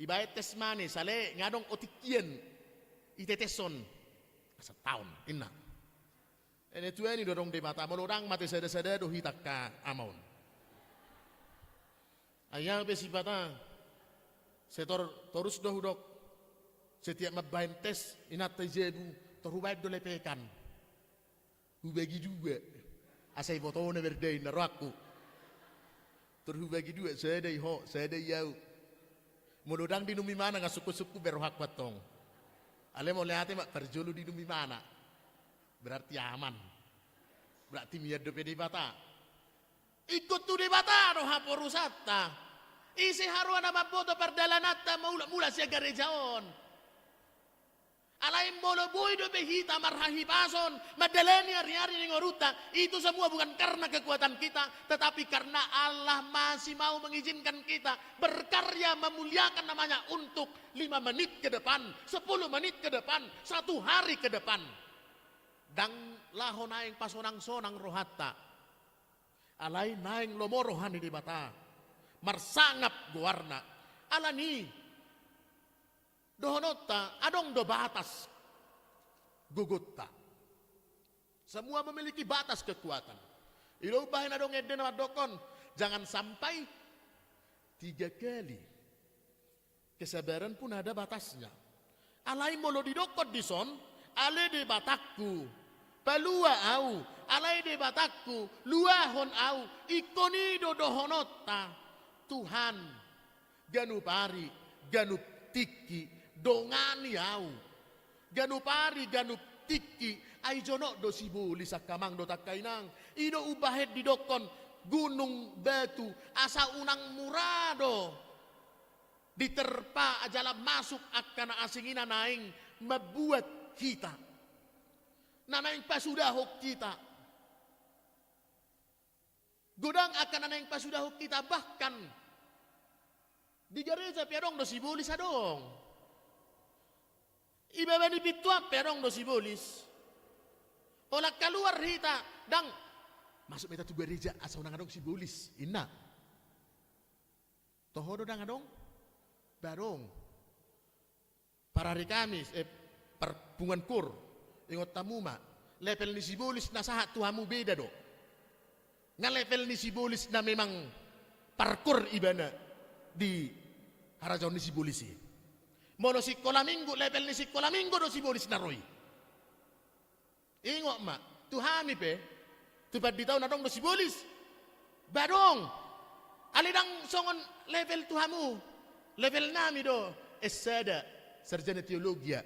Ibaen tes mane, sale nga adong otik hian iteteshon. Asa taon, inna. Ene tuani do adong Debata, molo ndang mate sada-sada do hita angka ama on. Ai au pe sipata, sai tor-, torus do hudok. Setiap mambaen tes inanta i jabu, tor hubaen do lepekan. Hubagi dua. Asa ibotona mardain na rohangku. Tor hubagi dua, sada i ho, sada i au. Molo ndang di inum imana nga sungkun-sungkun be rohangku antong. Alai mauliate ma parjolo di inum imana. Berarti aman. Berarti mian dope Debata. Ingkon tu Debata do haporusanta. Ise haroa na mamboto pardalananta maula-mula sian gareja on? Alai molo boi dope hita marhahipason mandalani ari-ari ni ngolunta, itu semua bukan karena kekuatan kita, tetapi karena Allah masih mau mengizinkan kita berkarya, memuliakan namanya untuk lima menit ke depan, sepuluh menit ke depan, satu hari ke depan. Ndang laho naeng pasonang-sonang rohanta. Alai naeng lomo roha ni Debata. Marsangap goarna. Alani i, dohononta, adong do batas gogonta. Semua memiliki batas kekuatan. I do umbahen adong ende na mandokkon, jangan sampai tiga kali kesabaran pun ada batasnya. Alai molo didokkon dison, ale Debatangku, palua au, ale Debatangku, luahon au, ingkon i do dohononta, Tuhan, ganup ari, ganup tingki, dongani au. Ganup ari, ganup tingki, ai jonok do sibolis angka amang dohot angka inang. I do umbahen didokkon gunung batu, asa unang mura do diterpa jala masuk angka na asing i na naeng mambuat hita, na naeng pasudahon hita. Godang angka na naeng pasudahon hita, bahkan di gareja pe adong do sibolis, adong. Ibaba ni pintuan pe adong do sibolis. Holan kaluar hita, ndang, masuk ma hita tu gareja asa unang adong sibolis, inna. Toho do ndang adong? Adong. Parari Kamis, eh, parpunguan kur, ingot hamu ma, level ni sibolis na sahat tu hamu beda do. Nga level ni sibolis na memang parkur ibana di harajaon ni sibolis i. Molo sikola minggu, level ni sikola minggu do sibolis na ro i. Ingot ma, tu hami pe, tu pandita on adong do sibolis? Ba adong. Alai ndang songon level tu hamu. Level nami do S sada, sarjana teologia.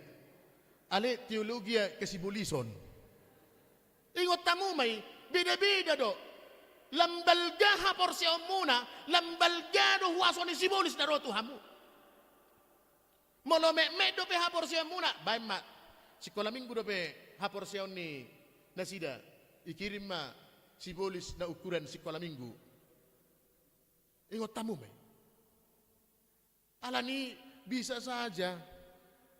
Alai teologia kesibolison. Ingot hamu ma i, beda-beda do. Lam balga haporseaonmuna, lam balga do huaso ni sibolis na ro tu hamu. Molo metmet dope haporseaonmuna, baen ma. Sikola minggu dope haporseaon ni nasida, ikirim ma sibolis na ukuran sikola minggu. Ingot hamu ma i. Alani bisa saja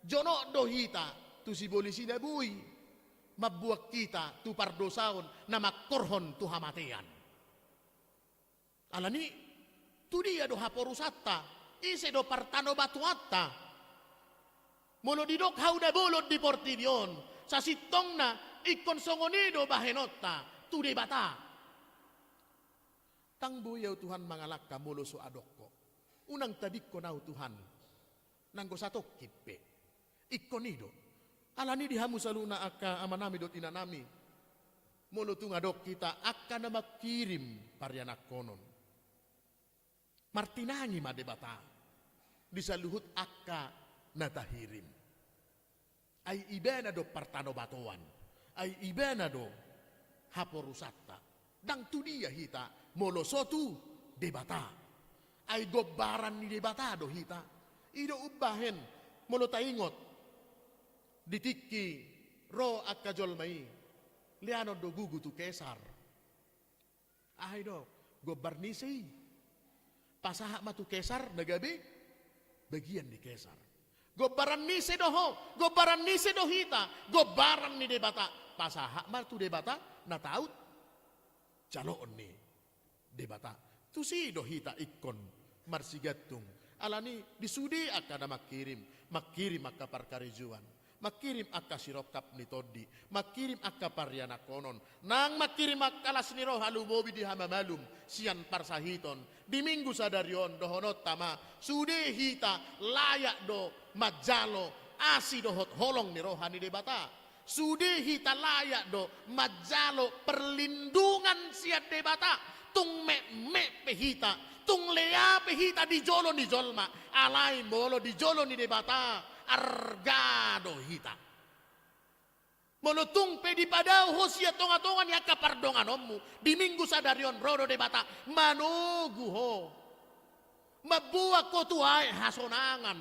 jonok do hita tu sibolis i na boi mambuat hita tu pardosaon na mangkorhon tu hamatean. Alani, tu dia do haporusanta, ise do partanobatoanta? Molo didok hau na bolon di portibi on, sasintongna ingkon songon i do bahenonta tu Debata. Ndang boi au Tuhan mangalangka molo so adong Ho. Unang tadingkon au Tuhan. Nanggo satongkin pe. Ingkon i do. Alani di hamu saluhutna angka amanami dohot inanami. Molo tung adong hita angka na mangkirim parianakhonon, martinangi ma Debata di saluhut angka na tahirim. Ai Ibana do partanobatoan, ai Ibana do haporusanta. Ndang tu dia hita molo so tu Debata. Ai gombaran ni Debata do hita. I do umbahen, molo taingot, di tingki ro angka jolma i, leanon do gugu tu Kesar. Aha i do? Gombar ni ise i? Pasahat ma tu Kesar na gabe bagian ni Kesar. Gombaran ni ise do ho? Gombaran ni ise do hita? Gombaran ni Debata. Pasahat ma tu Debata na taut jaloon ni Debata. Tusi do hita ingkon marsigantung. Alani di sude angka na mangkirim, mangkirim angka parkarejoan, mangkirim angka sirongkap ni tondi, mangkirim angka parianakhonon, nang mangkirim angka las ni roha lumobi di hamamalum sian parsahiton. Di Minggu sadari on dohononta ma, sude hita layak do manjalo asi dohot holong ni roha ni Debata. Sude hita layak do manjalo perlindungan sian Debata. Tung metmet pe hita, tung lea pe hita di jolo ni jolma, alai molo di jolo ni Debata, arga do hita. Molo tung pe dipadao ho sian tonga-tonga ni angka pardonganonmu, di Minggu sadari on ro do Debata manogu ho, mamboan ho tu aek hasonangan.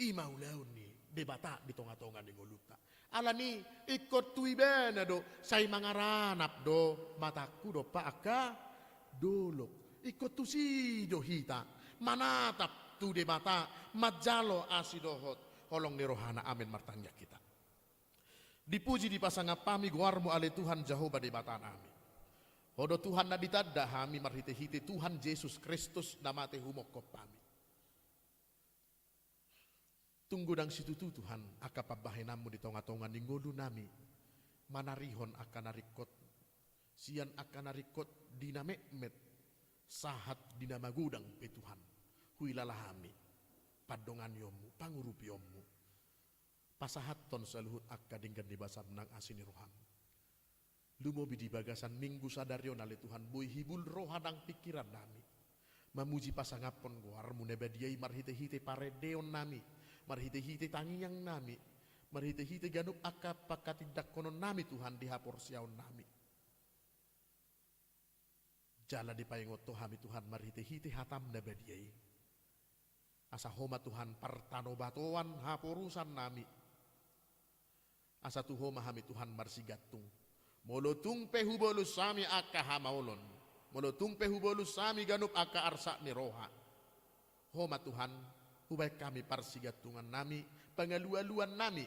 I ma ulaon ni Debata di tonga-tonga ni ngolunta. Alani ingkon tu Ibana do, sai mangaranap do matangku dompak angka dolok. Ingkon tusi do hita manatap tu Debata, manjalo asi dohot holong ni rohana. Amen. Martangiang hita. Dipuji dipasangap hami goarmu ale Tuhan Jahowa Debatanami. Ho do Tuhan na ditanda hami marhite-hite Tuhan Jesus Kristus na mate humongkop hami. Tung godang situtu Tuhan angka pambahenanmu di tonga-tonga ni ngolunami, manarihon angka na ringkot, sian angka na ringkot di na metmet, sahat di na magodang pe Tuhan, huhilala hami pandonganionmu, pangurupionmu, pasahathon saluhut angka denggan ni basam nang asi ni roham. Lumobi di bagasan Minggu sadari on ale Tuhan, boi hibul roha nang pingkirannami mamuji pasangaphon goarmu na badia i marhite-hite parendeonnami, marhite-hite tangiangnami, marhite-hite ganup angka pangkatindangkononnami Tuhan di haporseaonnami. Jala dipaingot ho hami Tuhan marhite-hite hatam na badia i. Asa ho ma Tuhan partanobatoan haporusannami. Asa tu ho ma hami Tuhan marsigantung. Molo tung pe hubolus hami angka hamaolon, molo tung pe hubolus hami ganup angka arsak ni roha, ho ma Tuhan hubahen hami parsigantungannami, pangalualuannami.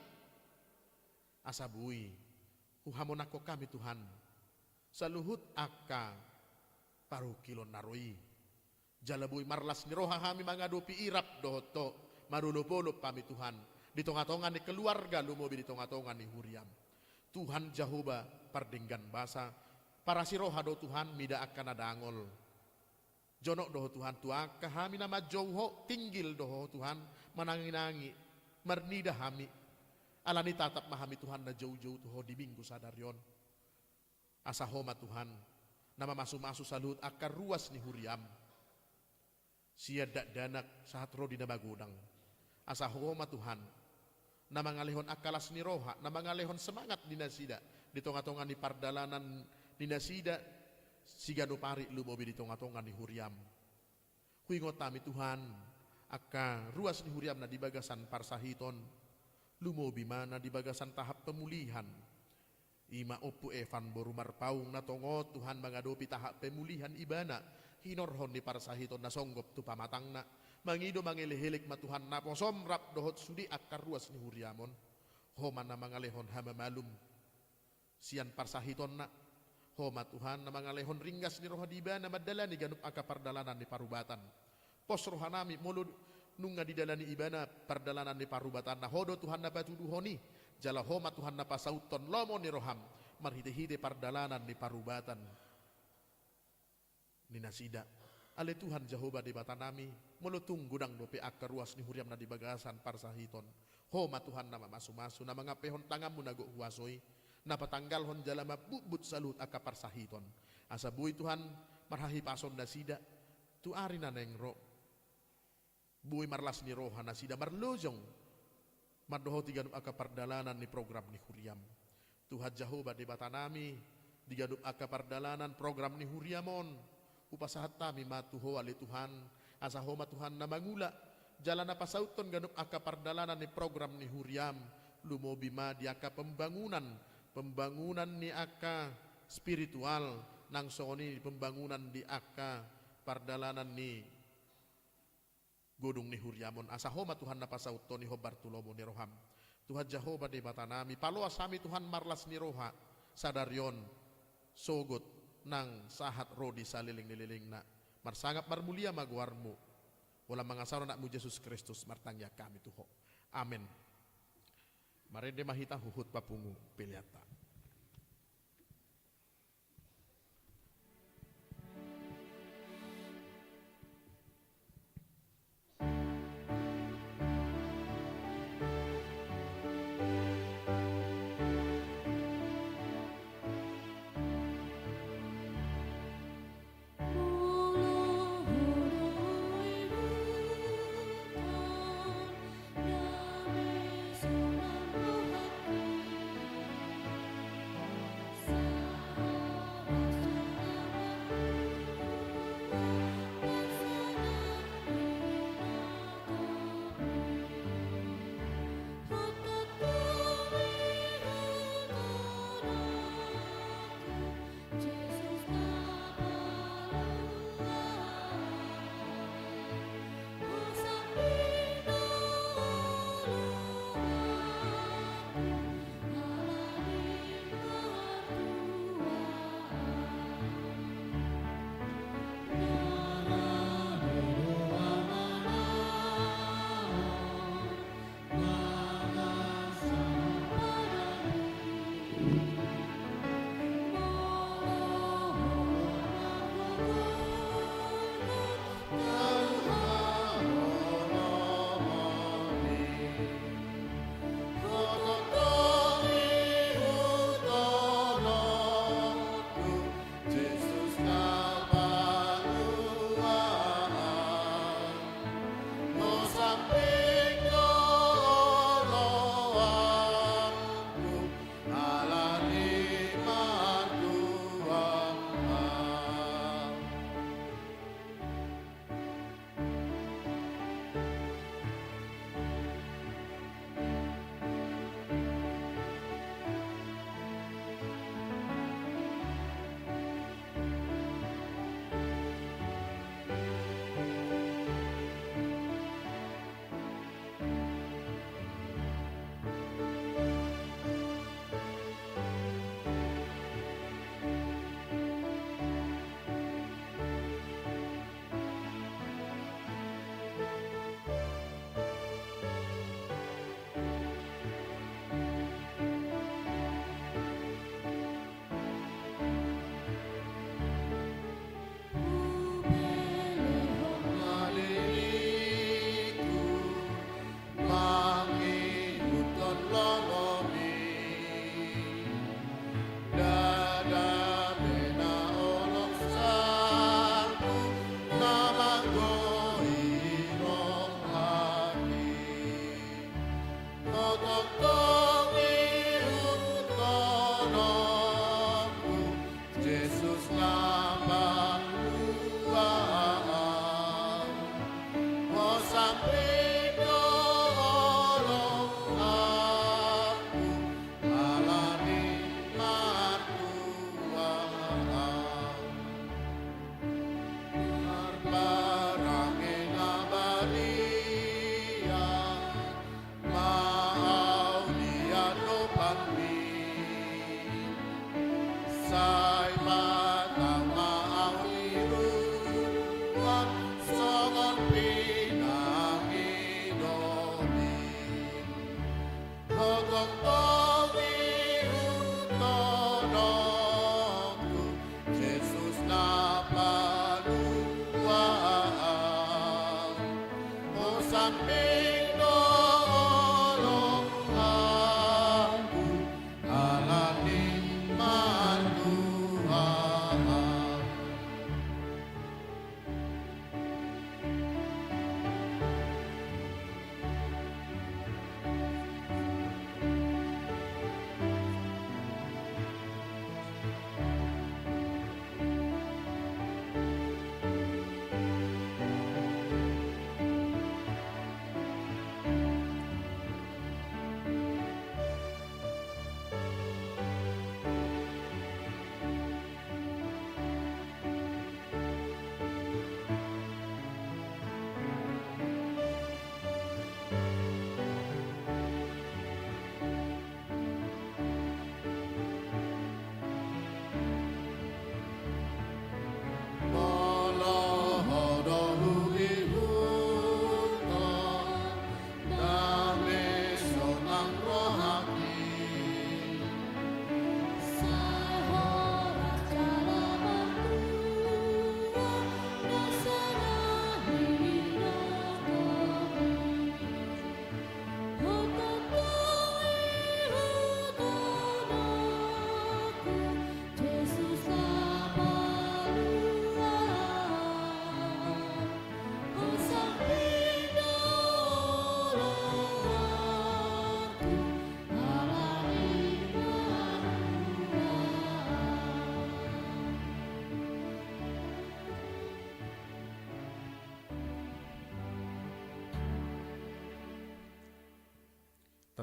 Asa boi huhamonanghon hami Tuhan saluhut angka parungkilon na ro i. Jala boi marlas ni roha hami mangadopi i rap dohot Ho, marolopolop hami Tuhan, di tongatonga ni keluarga, lumobi di tongatonga ni huriaM. Tuhan Jahowa, pardenggan basa, parasi roha do Tuhan mida angka na dangol. Jonok do Ho Tuhan tu angka hami na manjou Ho, tinggil do Ho Tuhan, mananginangi, marnida hami. Alani i tatap ma hami Tuhan na joujou tu Ho di Minggu sadari on. Asa Ho ma Tuhan, na mamasumasu saluhut angka ruas ni huriaM. Sian dakdanak sahat ro di na magodang. Asa Ho ma Tuhan, na mangalehon angka las ni roha, na mangalehon semangat di nasida, di tongatonga ni pardalanan ni nasida, siganup ari lumobi di tongatonga ni huriaM. Huingot hami Tuhan, angka ruas ni huriaM na di bagasan parsahiton, lumobi ma na di bagasan tahap pemulihan. I ma Ompu Evan boru Marpaung na tongon Tuhan mangadopi tahap pemulihan ibana, hinorhon ni parsahiton na songgop tu pamatangna, mangido mangelekelek ma Tuhan naposoM rap dohot sude angka ruas ni huriaM on. Ho ma na mangalehon hamamalum sian parsahitonna. Ho ma Tuhan na mangalehon ringgas ni roha di ibana mandalani ganup angka pardalanan ni parubatan. Pos rohanami molo nunga didalani ibana pardalanan ni parubatanna, Ho do Tuhan na patuduhon i. Jala Ho ma Tuhan na pasauthon lomo ni rohaM marhitehite pardalanan ni parubatan ni nasida. Ale Tuhan Jahowa Debatanami, molo tung godang dope angka ruas ni huriaM na di bagasan parsahiton, Ho ma Tuhan na mamasumasu, na mangampehon tanganMu na gok huaso i, na patanggalhon jala mambutbut saluhut angka parsahiton. Asa boi Tuhan marhahipason nasida tu ari na naeng ro. Boi marlas ni roha nasida marlojong mandohoti ganup angka pardalanan ni program ni huriaM. Tuhan Jahowa Debatanami, di ganup angka pardalanan program ni huriaM on, hupasahat hami ma tu Ho ale Tuhan, asa Ho ma Tuhan na mangula jala na pasauthon ganup angka pardalanan ni program ni huriaM, lumobi ma di angka pembangunan, pembangunan ni angka spiritual, nang songon i pembangunan di angka pardalanan ni godung ni huriaM on, asa Ho ma Tuhan na pasauthon i hombar tu lomo ni rohaM. Tuhan Jahowa Debatanami, paloas hami Tuhan marlas ni roha sadari on, sogot nang sahat ro di saleleng ni lelengna. Marsangap marmulia ma goarMu. Holan mangasahon AnakMu Jesus Kristus martangiang hami tu Ho. Amen. Marende ma hita huhut papungu peleanta.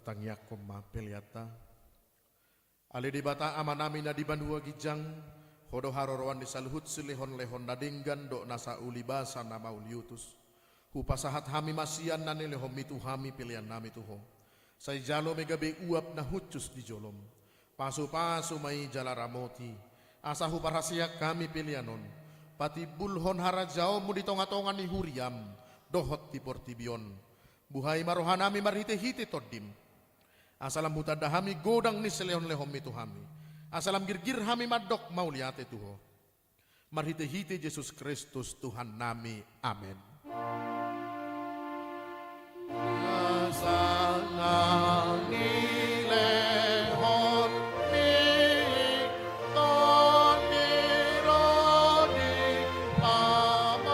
Tangiangkon ma peleanta. Ale Debata Amanami na di banua ginjang, Ho do haroroan ni saluhut silehonlehon na denggan dohot nasa ulibasa na mauliutus. Hupasahat hami ma sian na nilehonMi tu hami peleannami tu Ho. Sai jalo ma i gabe uap na hushus di jolom. Pasupasu ma i jala ramoti, asa huparhaseang hami pelean on patimbulhon harajaonMu di tongatonga ni huriaM dohot di portibi on. Buhai ma rohanami marhitehite TondiM, asa lam hutanda hami godang ni silehonlehonMi tu hami, asa lam girgir hami mandok mauliate tu Ho. Marhitehite Jesus Kristus Tuhannami. Amen. Asa na nilehon ni Tondi ro di pamatangku.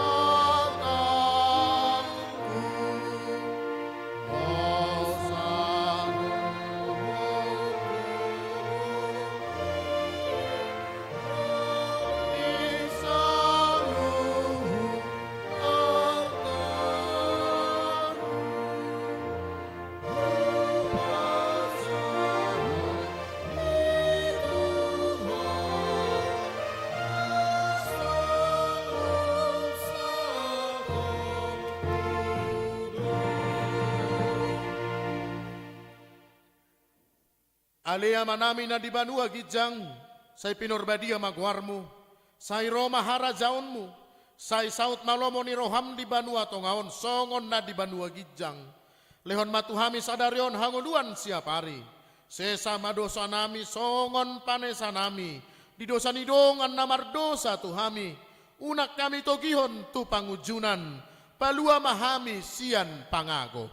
Ale Amanami na di banua ginjang, sai pinarbadia ma goarMu, sai ro ma harajaonMu, sai saut ma lomo ni rohaM di banua tonga on songon na di banua ginjang. Lehon ma tu hami sadari on hangoluan siapari. Sesa ma dosanami songon panesanami di dosa ni dongan na mardosa tu hami. Unang hami togihon tu pangunjunan, palua ma hami sian pangago.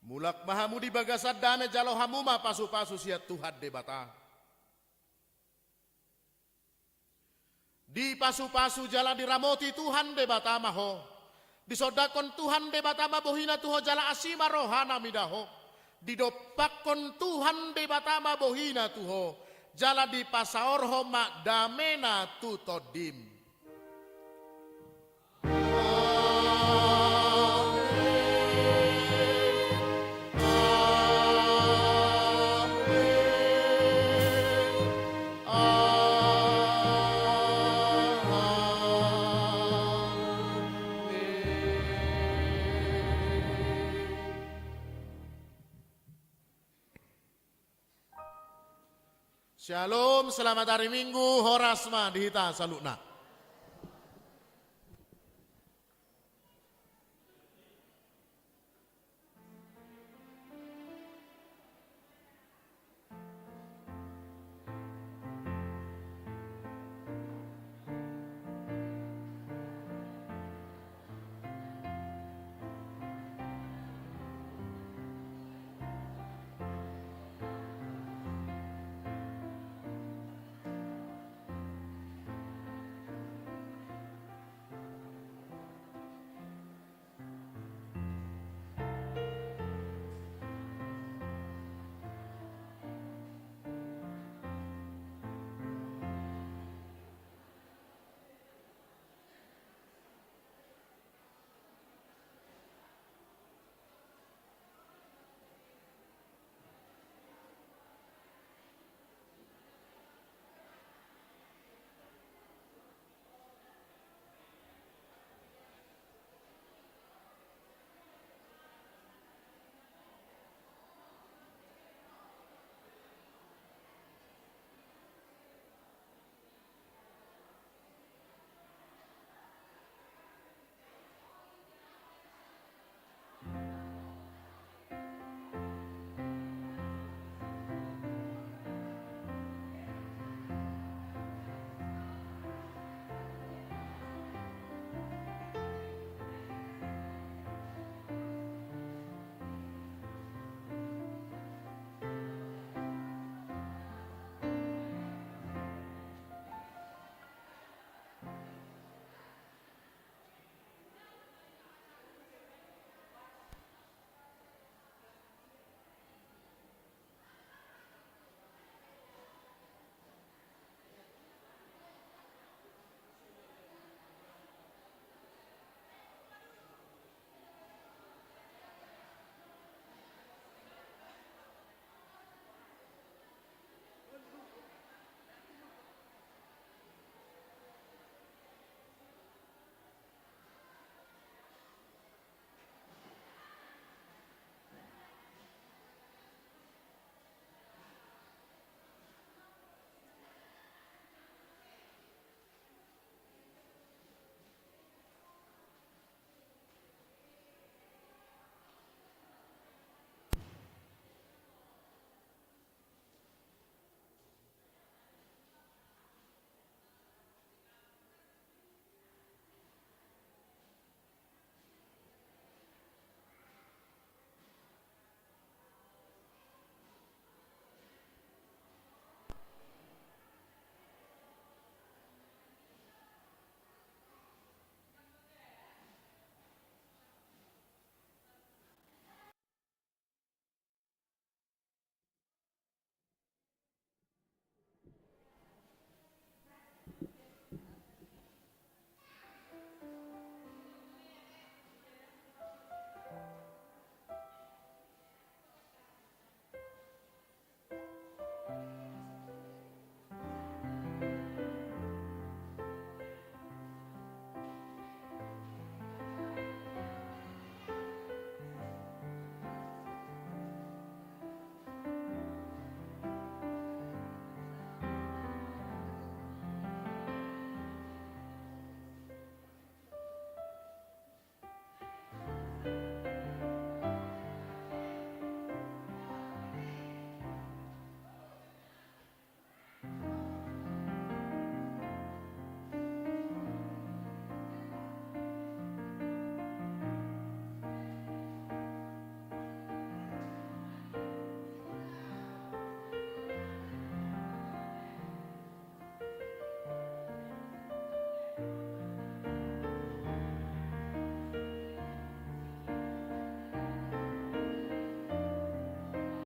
Mulak ma hamu di bagasan dame, jalo hamu ma pasupasu sian Tuhan Debata. Dipasupasu jala diramoti Tuhan Debata ma ho. Disondangkon Tuhan Debata ma bohiNa tu ho jala asi ma rohaNa mida ho. Didompakkon Tuhan Debata ma bohiNa tu ho, jala dipasaorhon ma dameNa tu tondim. Syalom, selamat hari Minggu, horas ma di hita saluhutna.